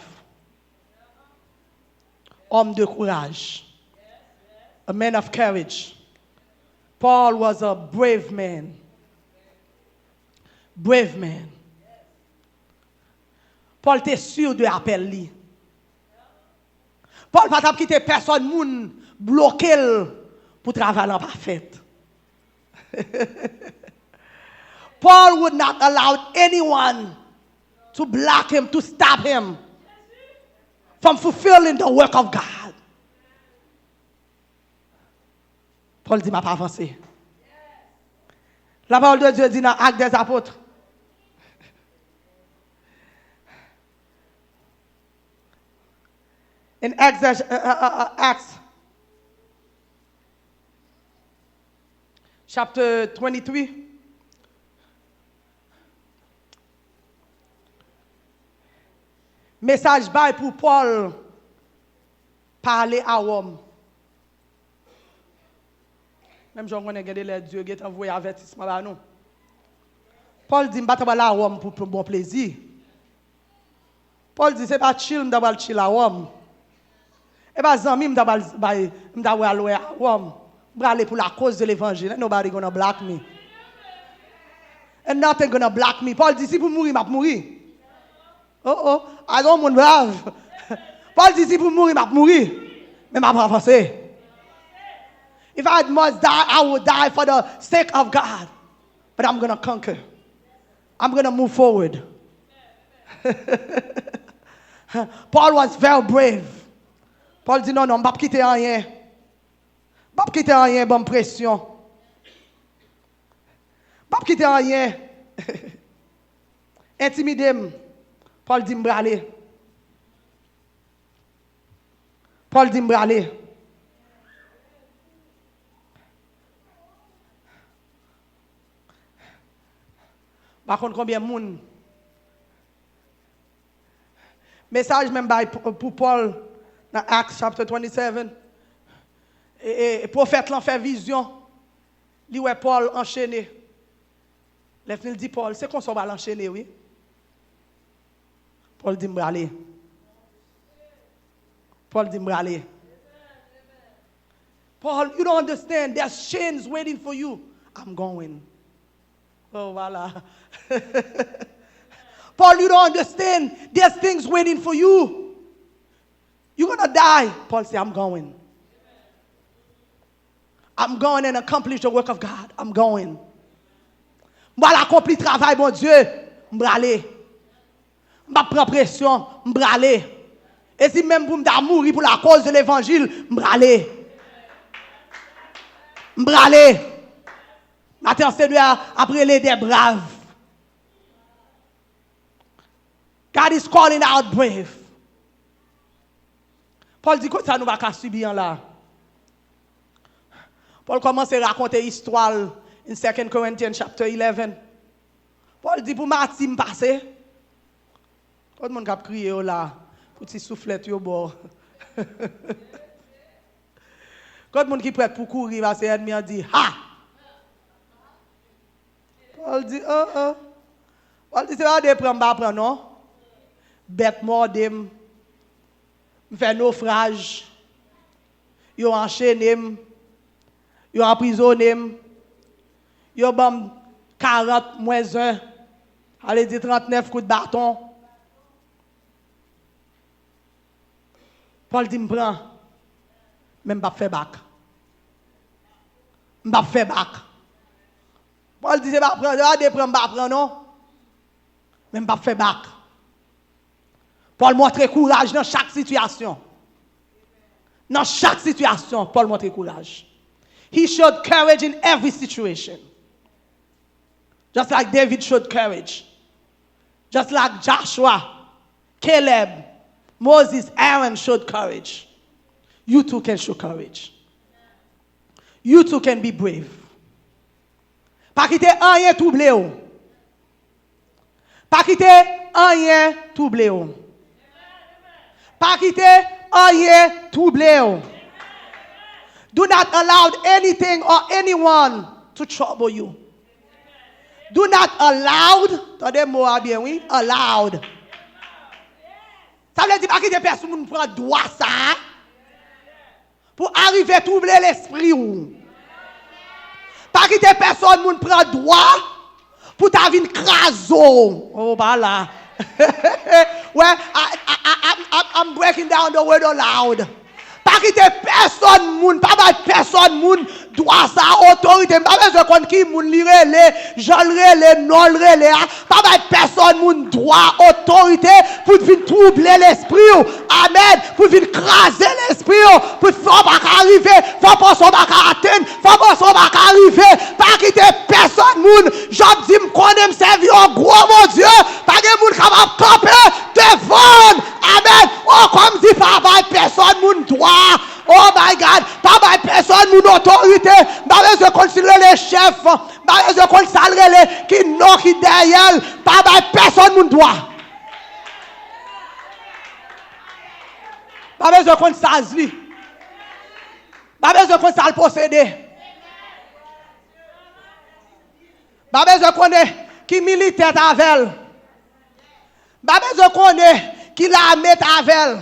Homme de courage. A man of courage. Paul was a brave man. Brave man. Pòl te si de apèl li. Pòl pa t ap kite pèsòn moun bloke l pou travay lan pa fèt. Paul would not allow anyone to block him, to stop him from fulfilling the work of God. Pòl di, "M ap avanse." La parole de Dieu di nan Actes des Apôtres, in Acts, uh, uh, uh, uh, Acts chapter twenty-three, mesaj bay pou Pòl pa ale a Wòm. Menm jan w konnen gen de lè Dye gentan voye avètisman ba nou. Pòl di, "M pa ta pral a Wòm pou, pou bon plezi." Pòl di, "Se pa chill m ta pral chill a Wòm. E pa zanmi m ta pral bay, m ta pral wè a Wòm. M prale pou la cause de l'évangile. Ain't nobody gonna block me. And nothing gonna block me." Pòl di, "Si pou mouri, m ap mouri." Oh, oh, a gen yon moun brav. Pòl di, si pou mouri, m ap mouri. Men m ap avanse. If I must die, I will die for the sake of God. But I'm gonna conquer. I'm gonna move forward. Paul was very brave. Paul di, non, non, m p ap kite anyen. M p ap kite anyen ban m presyon. M p ap kite anyen entimide m. Paul di, m prale. Paul di, m prale. M pa konn konbyen moun. Mesaj menm bay pou, pou Paul nan Acts chapter twenty-seven. E, e, e pwofèt lan fè vizyon. Li wè Paul anchene. Lè fini, l di Paul, se konsa w pral anchene, wi. Paul di, m prale. Paul di, m prale. Paul, you don't understand. There's chains waiting for you. I'm going. Oh, voilà. Paul, you don't understand. There's things waiting for you. You're gonna die. Paul say, I'm going. I'm going and accomplish the work of God. I'm going. M pral akonpli travay Bondye. M prale. M p ap pran presyon. M prale. E si menm pou m ta mouri pou lakoz de levanjil, m prale. M prale. Maten an, Senyè a ap rele de brav. God is calling out brave. Paul di, kote sa nou pa ka sibi an la? Paul kòmanse rakonte istwa l in Second Corinthians chapter eleven. Paul di, pou mati m pase. Kot moun k ap kriye yo la? Pou ti souflèt yo ba w. Kot moun ki prèt pou kouri, paske ènmi an di, ha! Paul di, oh, oh. Paul di, se pa de pran m pa pran, non. Bèt mòde m. M fè nofraj. Yo anchene m. Yo anprizone m. Yo ban m karant mwens en. Sa vle di trannèf kout baton. Paul di, m pran, men m p ap fè bak. M p ap fè bak. Paul di, se pa pran, se pa de pran m pa pran, non. Men m p ap fè bak. Paul montre kouraj nan chak sitiyasyon. Nan chak sitiyasyon, Paul montre kouraj. He showed courage in every situation. Just like David showed courage. Just like Joshua, Caleb, Moses, Aaron showed courage. You too can show courage. You too can be brave. Pa kite anyen twouble w. Pa kite anyen twouble w. Pa kite anyen twouble w. Do not allow anything or anyone to trouble you. Do not allowed, tande mo a byen wi, allowed. Sa vle di pa kite pèsonn moun pran dwa sa a pou arive twouble lespri w. Pa kite pèsonn moun pran dwa pou ta vin kraze w. Oh, pa la. Well, I, I, I, I'm, I'm, I'm breaking down the word allowed. Pa kite pèsonn moun, pa bay pèsonn moun dwa sa, otorite. M pa bezwen konn ki moun li rele, jan l rele, non l rele a. Pa bay pèsonn moun dwa, otorite pou vin twouble lespri w. Amèn. Pou vin kraze lespri w. Pou fè w pa ka rive, fè w panse w pa ka atenn, fè w panse w pa ka rive. Pa kite pèsonn moun Job di, m konnen m sèvi yon gwo Bondye. Pa gen moun kapab kanpe devan m. Amèn. Oh, kòm di pa bay pèsonn moun dwa. Oh my God. Pa bay pèsonn moun otorite. M pa bezwen konn si l rele chèf. M pa bezwen konn sa l rele. Ki non ki dèyè l. Pa bay pèsonn moun dwa. M pa bezwen konn saz li. M pa bezwen konn sa l posede. M pa bezwen konnen ki militè t avè l. M pa bezwen konnen ki lame t avè l.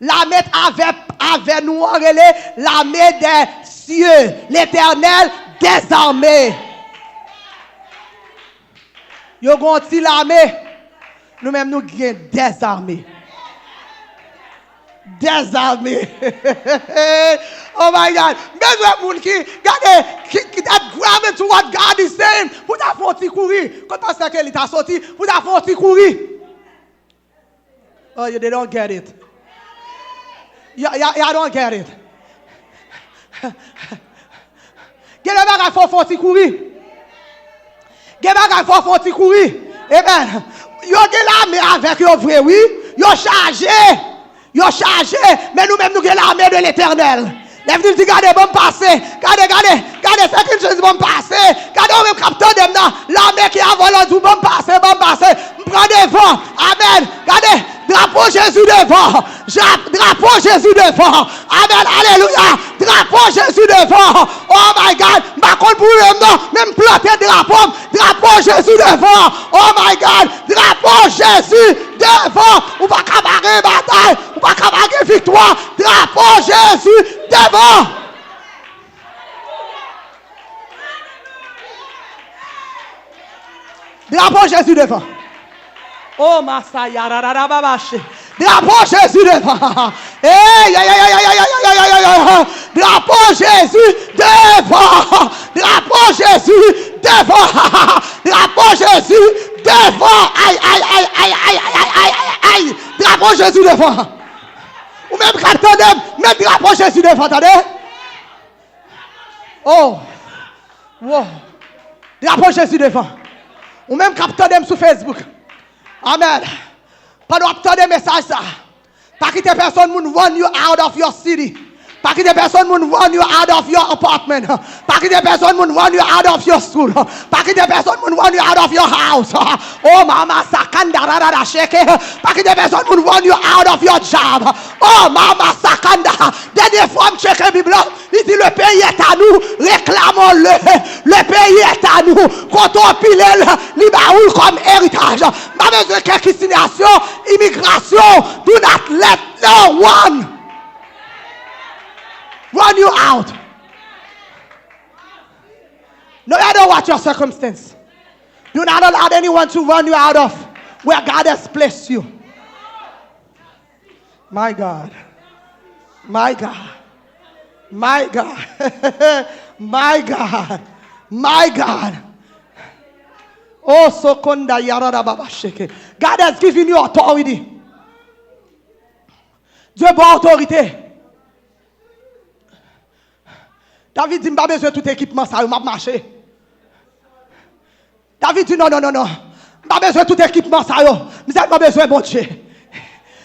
Lame t avè, avè nou an rele lame dè sye, Letènèl dèzame. Yo gen yon ti lame. Nou menm nou gen dèzame. Dèzame. Oh my God. M bezwen moun ki, gade, ki, ki that gravitate to what God is saying. Pou ta fè yon ti kouri. Kot pastè Kelly ta soti? Pou ta fè yon ti kouri. Oh, you, they don't get it. Y'all, y'all, y'all don't get it. Gen de bagay fò fò ti kouri. Gen bagay fò fò ti kouri. Amen. Yo gen lame avèk yo vre, wi. Yo chaje. Yo chaje. Men nou menm nou gen lame de Letènèl. Lè vini di, gade, ban m pase. Gade, gade, gade, Second Chance, ban m pase. Gade, ou menm k ap tande m nan. Lame ki avè w la di w, ban m pase, ban m pase. M pran devan. Amèn. Gade, drapo Jezi devan. Ja-, drapo Jezi devan. Amèn. Alelouya. Drapo Jezi devan. Oh my God. M pa konn pou ou menm non. Men m plante drapo m. Drapo Jezi devan. Oh my God. Drapo Jezi devan. Ou pa ka pa gen batay. Ou pa ka pa gen viktwa. Drapo Jezi devan. Drapo Jezi devan. Oh, masaya, rararababache. Drapo Jezi devan. Ey, ey, ey. Drapo Jezi devan. Drapo Jezi devan. Drapo Jezi devan. Ay, ay, ay. Drapo Jezi devan. Ou menm k ap tande m, met drapo Jezi devan, tande. Oh. Wow. Drapo Jezi devan. Ou menm k ap tande m sou Facebook. Amèn. Pandan w ap tande mesaj sa, pa kite pèsonn moun run you out of your city. Pa kite pèsonn moun run you out of your apartment. Pa kite pèsonn moun run you out of your school. Pa kite pèsonn moun run you out of your house. Oh, mama sakanda rarara sheke. Pa kite pèsonn moun run you out of your job. Oh, mama sakanda. Dènye fwa m tcheke Bib la, li di, le pays est à nous, réclamons-le. Le pays est à nous. Kote w pile l, li ba ou l kòm eritaj. M pa bezwen kèk sinyasyon, imigrasyon. Do not let no one run you out. No matter what your circumstance, do not allow anyone to run you out of where God has placed you. My God. My God. My God. My God. My God. Oh, sokonda yarada baba sheke. God has given you authority. Dye ba w otorite. David di, "M pa bezwen tout ekipman sa yo, m ap mache." David di, "Non, non, non, non. M pa bezwen tout ekipman sa yo. M sèlman bezwen Bondye."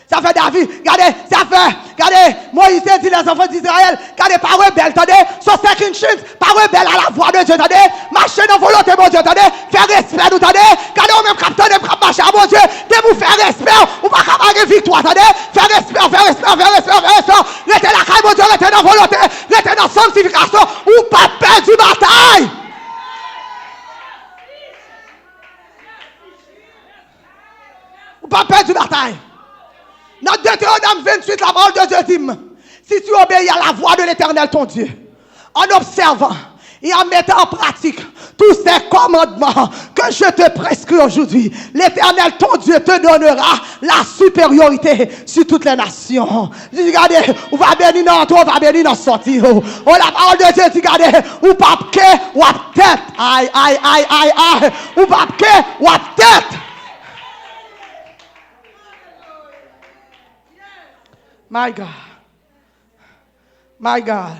Sa fè David, gade, sa fè, gade, Moyiz te di lèzanfan di Izrayèl, gade, pa rebèl, tande, so second chance, pa rebèl a la vwa de Dye, tande, mache nan volonte Bondye, tande, fè respè nou, tande, gade, ou menm k ap tande m, k ap mache a Bondye, depi w fè respè w, ou pa ka pa gen viktwa, tande, fè respè w, fè respè w, fè respè w, fè respè w, rete lakay Bondye, rete nan volonte, rete nan sanktifikasyon, ou p ap pèdi batay. Ou p ap pèdi batay. Nan Deutéronome vingt-huit, la parole de Dieu di m, si tu obéis à la voix de l'Éternel ton Dieu, en observant et en mettant en pratique tous ces commandements que je te prescris aujourd'hui, l'Éternel ton Dieu te donnera la supériorité sur toutes les nations. Li di, gade, ou pa beni nan antre, ou pa beni nan sòti. Oh, oh, la parole de Dieu di, gade, ou p ap ke, w ap tèt. Ay, ay, ay, ay, ay. Ou p ap ke, w ap tèt. My God. My God.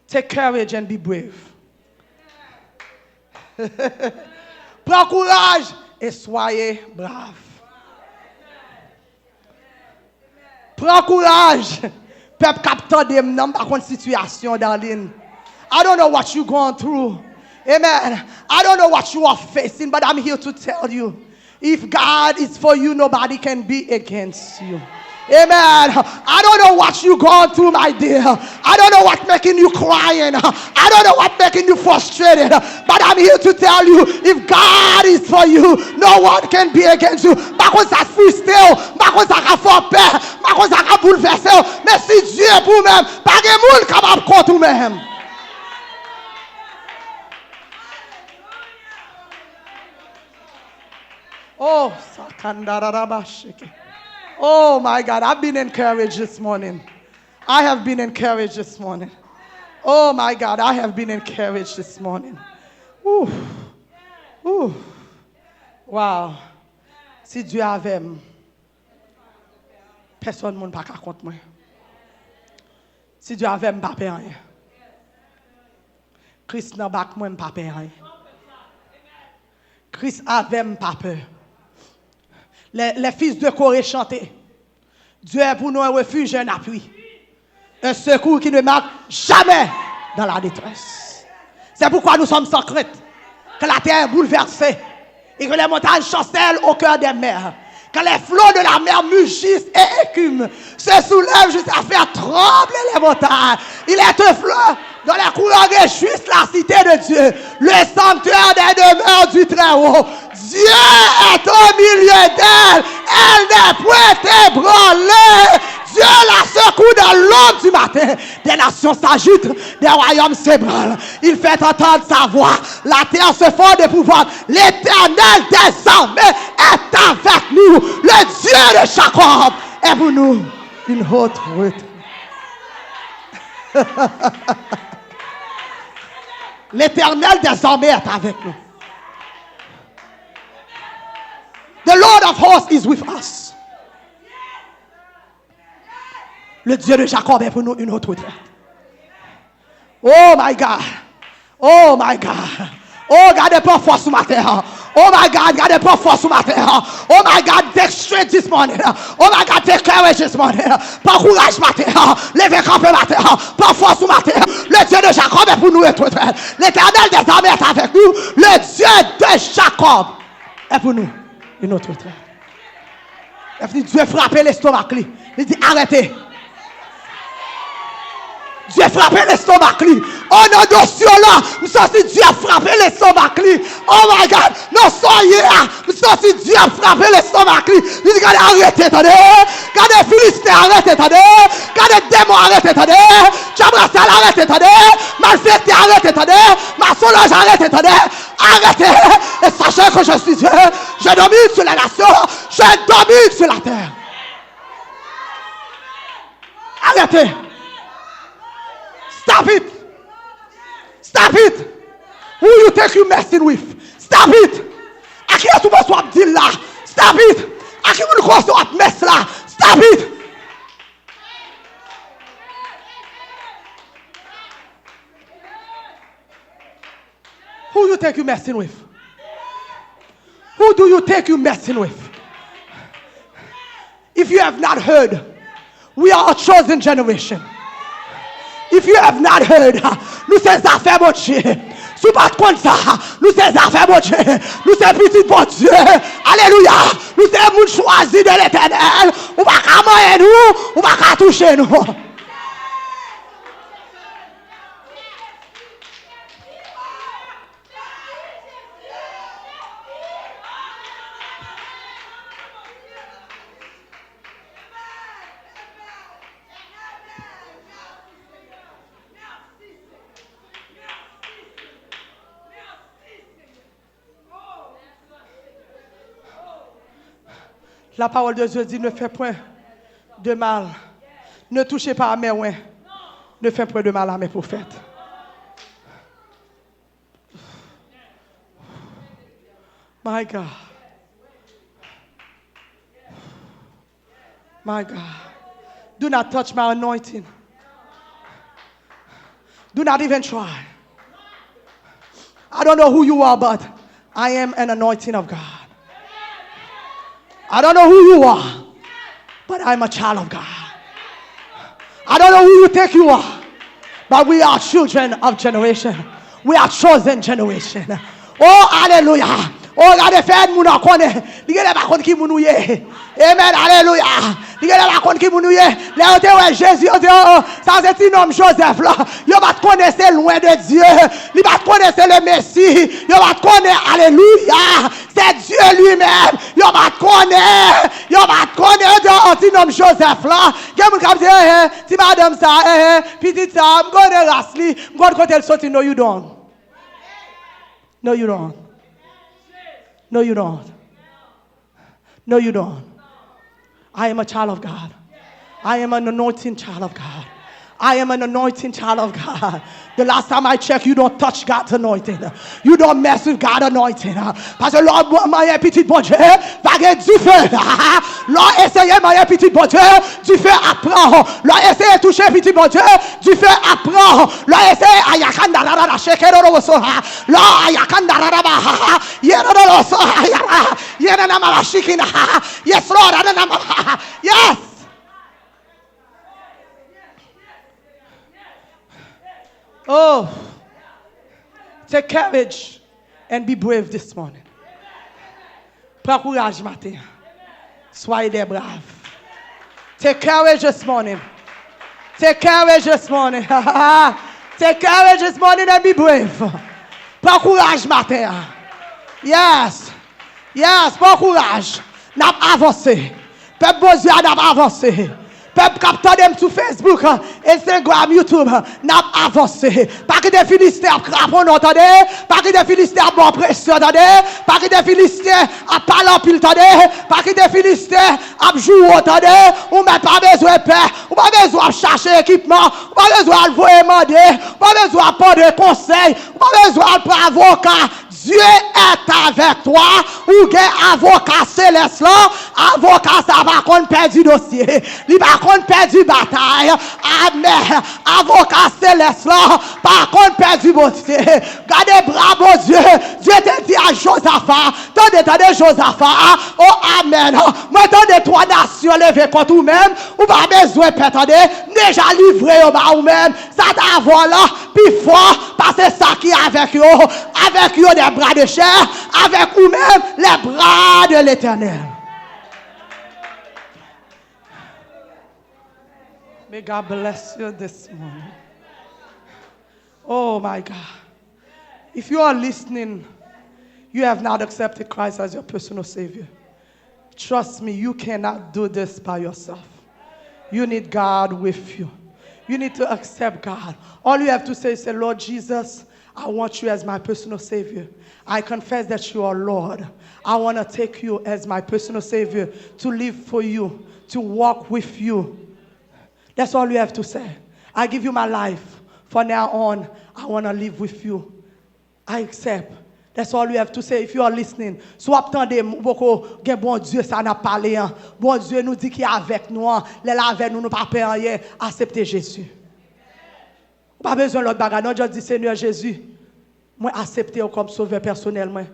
Take courage and be brave. Pran kouraj e soyez brave. Pran kouraj. Pèp k ap tande m nan, m pa konn sitiyasyon, darling. I don't know what you going through. Amen. I don't know what you are facing, but I'm here to tell you. If God is for you, nobody can be against you. Amen. I don't know what you going through, my dear. I don't know what making you crying. I don't know what making you frustrated. But I'm here to tell you, if God is for you, no one can be against you. M pa konn sa k fristre w, m pa konn sa k ap fè w pè, m pa konn sa k ap boulvèse w. Men si Dye pou ou menm, pa gen moun kapab kont ou menm. Oh, sakandarabashiki. Oh my God, I've been encouraged this morning. I have been encouraged this morning. Oh my God, I have been encouraged this morning. Ooh. Ooh. Wow. Si Dye avè m, pèsonn moun pa ka kont mwen. Si Dye avè m, m pa pè anyen. Kris nan bak mwen, m pa pè anyen. Kris avè m, m pa pè. Les, les fils de Corée chantaient, Dieu est pour nous un refuge et un appui, un secours qui ne manque jamais dans la détresse. C'est pourquoi nous sommes sans crainte quand la terre est bouleversée et que les montagnes chancellent au cœur des mers, quand les flots de la mer mugissent et écument, se soulèvent jusqu'à faire trembler les montagnes. Il est un fleuve dont les courants réjouissent la cité de Dieu, le sanctuaire des demeures du Très-Haut. Dieu est au milieu d'elle, elle n'est point ébranlée. Dieu la secoue dans l'aube du matin. Des nations s'agitent, des royaumes s'ébranlent. Il fait entendre sa voix. La terre se fond d'épouvante. L'Éternel des armées est avec nous. Le Dieu de Jacob est pour nous une haute retraite. L'Éternel des armées est avec nous. The Lord of hosts is with us. Le Dieu de Jacob est pour nous une haute retraite. Oh my God. Oh my God. Oh, gade pran fòs sou maten an. Oh my God, gade pran fòs sou maten an. Oh my God, take strength this morning. Oh my God, take courage this morning. Pran kouraj maten an. Leve kanpe maten an. Pran fòs sou maten an. Le Dieu de Jacob est pour nous une haute retraite. L'Éternel des armées est avec nous. Le Dieu de Jacob est pour nous une haute retraite. Lè fini, Dye frape lestomak li. Li di, "Arete." Dye frape lestomak li. O non de Dye la, m santi Dye frape lestomak li. Oh my God, nan sa w ye a, m santi Dye frape lestomak li. Li di, "Gade, arete, tande. Gade, Filisten, arete, tande. Gade, demon, arete, tande. Djab rasyal, arete, tande. Malfektè, arete, tande. Masonlòj, arete, tande." Arrêtez et sachez que je suis Dieu. Je domine sur les nations, je domine sur la terre. Arrêtez. Stop it. Stop it. Who you think you messing with? Stop it. A kiyès ou panse w ap deal la? Stop it. A ki moun ou panse w ap mess la? Stop it. Who you think you messing with? Who do you think you messing with? If you have not heard, we are a chosen generation. If you have not heard, nou se zafè Bondye. Si w pa t konn sa, nou se zafè Bondye. Nou se pitit Bondye. Alelouya. Nou se moun chwazi de Letènèl. Ou pa ka manyen nou, ou pa ka touche nou. La parole de Dieu dit, ne fais point de mal. Ne touchez pas à mes oints. Ne fais point de mal à mes prophètes. My God. My God. Do not touch my anointing. Do not even try. I don't know who you are, but I am an anointing of God. I don't know who you are, but I'm a child of God. I don't know who you think you are, but we are children of generation. We are chosen generation. Oh, alelouya. Oh, gade fè moun an konnen. Li genlè pa konn ki moun ou ye. Amen, alelouya. Li genlè pa konn ki moun ou ye. Lè yo te wè Jezi, yo te, oh, oh, sa se ti nonm Jozèf la. Yo pa t konnen se lwen de Dye. Li pa t konnen se le Mesi. Yo pa t konnen, alelouya. Se Dye li menm. Yo pa t konnen. Yo pa t konnen yo te, oh, ti nonm Jozèf la. Gen moun k ap di, eh, eh, ti madanm sa, eh, eh, pitit sa, m konnen ras li, m konn kote l soti. No, you don't. No, you don't. No, you don't. No, you don't. I am a child of God. I am an anointing child of God. I am an anointing child of God. The last time I checked, you don't touch God's anointing. You don't mess with God's anointing. Paske lè w manyen pitit Bondye, va gen dife. Lè w eseye manyen pitit Bondye, dife ap pran. Lè w eseye touche pitit Bondye, dife ap pran. Lè w eseye ayakanda la la la sheke do do so. Lè w ayakanda la la ba. Ye do do so. Ye na na ma la shikina. Yes, Lord. Yes. Oh, take courage and be brave this morning. Pran kouraj maten an. Soyez des braves. Take courage this morning. Take courage this morning. Take courage this morning and be brave. Pran kouraj maten an. Yes. Yes, pran kouraj. N ap avanse. Pèp Bondye a, n ap avanse. Pèp k ap tande m sou Facebook, Instagram, YouTube, n ap avanse. Pa kite Filistè ap kraponnen w, tande. Pa kite Filistè ap ba w presyon, tande. Pa kite Filistè ap pale anpil, tande. Pa kite Filistè ap joure w, tande. Ou menm pa bezwen pè. Ou pa bezwen ap chache ekipman. Ou pa bezwen al voye mande. Ou pa bezwen ap mande konsèy. Ou pa bezwen al pran avoka. Dieu est avec toi. Ou gen avoka selès lan. Avoka sa pa konn pèdi dosye. Li pa konn pèdi batay. Amèn. Avoka selès lan pa konn pèdi dosye. Gade bra Bondye. Dye te di a Jozafa, tande, tande Jozafa. O amèn. Mwen tande twa nasyon leve kont ou menm. Ou pa bezwen pè, tande. M deja livre yo ba ou menm. Sa t avè w lan pi fò pase sa ki avèk yo. Avèk yo des bras de chair, avèk ou menm les bras de l'Éternel. May God bless you this morning. Oh my God. If you are listening, you have not accepted Christ as your personal Savior. Trust me, you cannot do this by yourself. You need God with you. You need to accept God. All you have to say is, say, Lord Jesus, I want you as my personal Savior. I confess that you are Lord. I want to take you as my personal Savior, to live for you, to walk with you. That's all you have to say. I give you my life. For now on, I want to live with you. I accept. That's all you have to say if you are listening. Si w ap tande m, ou poko gen Bondye sa n ap pale an. Bondye nou di ki avèk nou an. Lè l avèk nou, nou pa pè anyen. Aksepte Jezi. Ou pa bezwen lòt bagay non. Just di, Senyè Jezi, mwen aksepte w kòm sovè pèsonèl mwen.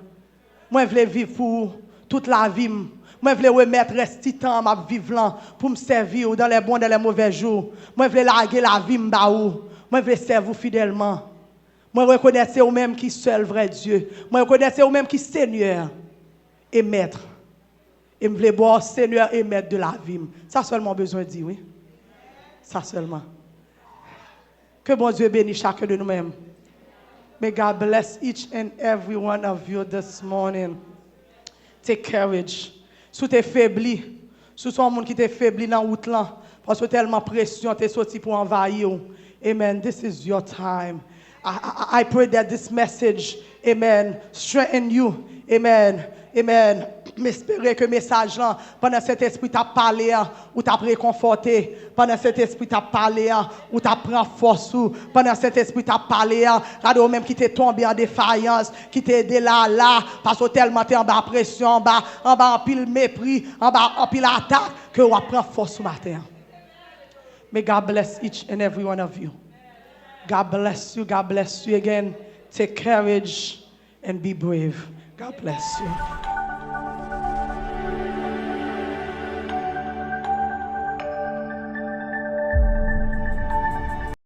Mwen vle viv pou ou tout lavi m. Mwen vle remèt rès ti tan m ap viv lan pou m sèvi w dans les bons, dans les mauvais jours. Mwen vle lage lavi m ba ou. Mwen vle sèvi w fidèlman. Mwen rekonèt se ou menm ki sèl vrè Dye. Mwen rekonèt se ou menm ki Senyè e Mèt. E m vle ba w Senyè e Mèt de lavi m. Sa sèlman w bezwen di, wi. Sa sèlman. Ke Bondye beni chak de nou menm. May God bless each and every one of you this morning. Take courage. Si w te febli, si w se yon moun ki te febli nan wout lan, paske tèlman presyon te soti pou anvayi w. Amen. This is your time. I, I, I pray that this message, amen, strengthen you. Amen. Amen. M espere ke mesaj lan, pandan Sentespri t ap pale a, ou t ap rekonfòte. Pandan Sentespri t ap pale a, ou t ap pran fòs ou. Pandan Sentespri t ap pale a, gade ou menm ki te tonbe an defayans, ki te de la la, paske w tèlman te anba presyon, anba, anba anpil mepri, anba anpil atak, ke w ap pran fòs ou maten an. May God bless each and every one of you. God bless you. God bless you again. Take courage and be brave. God bless you.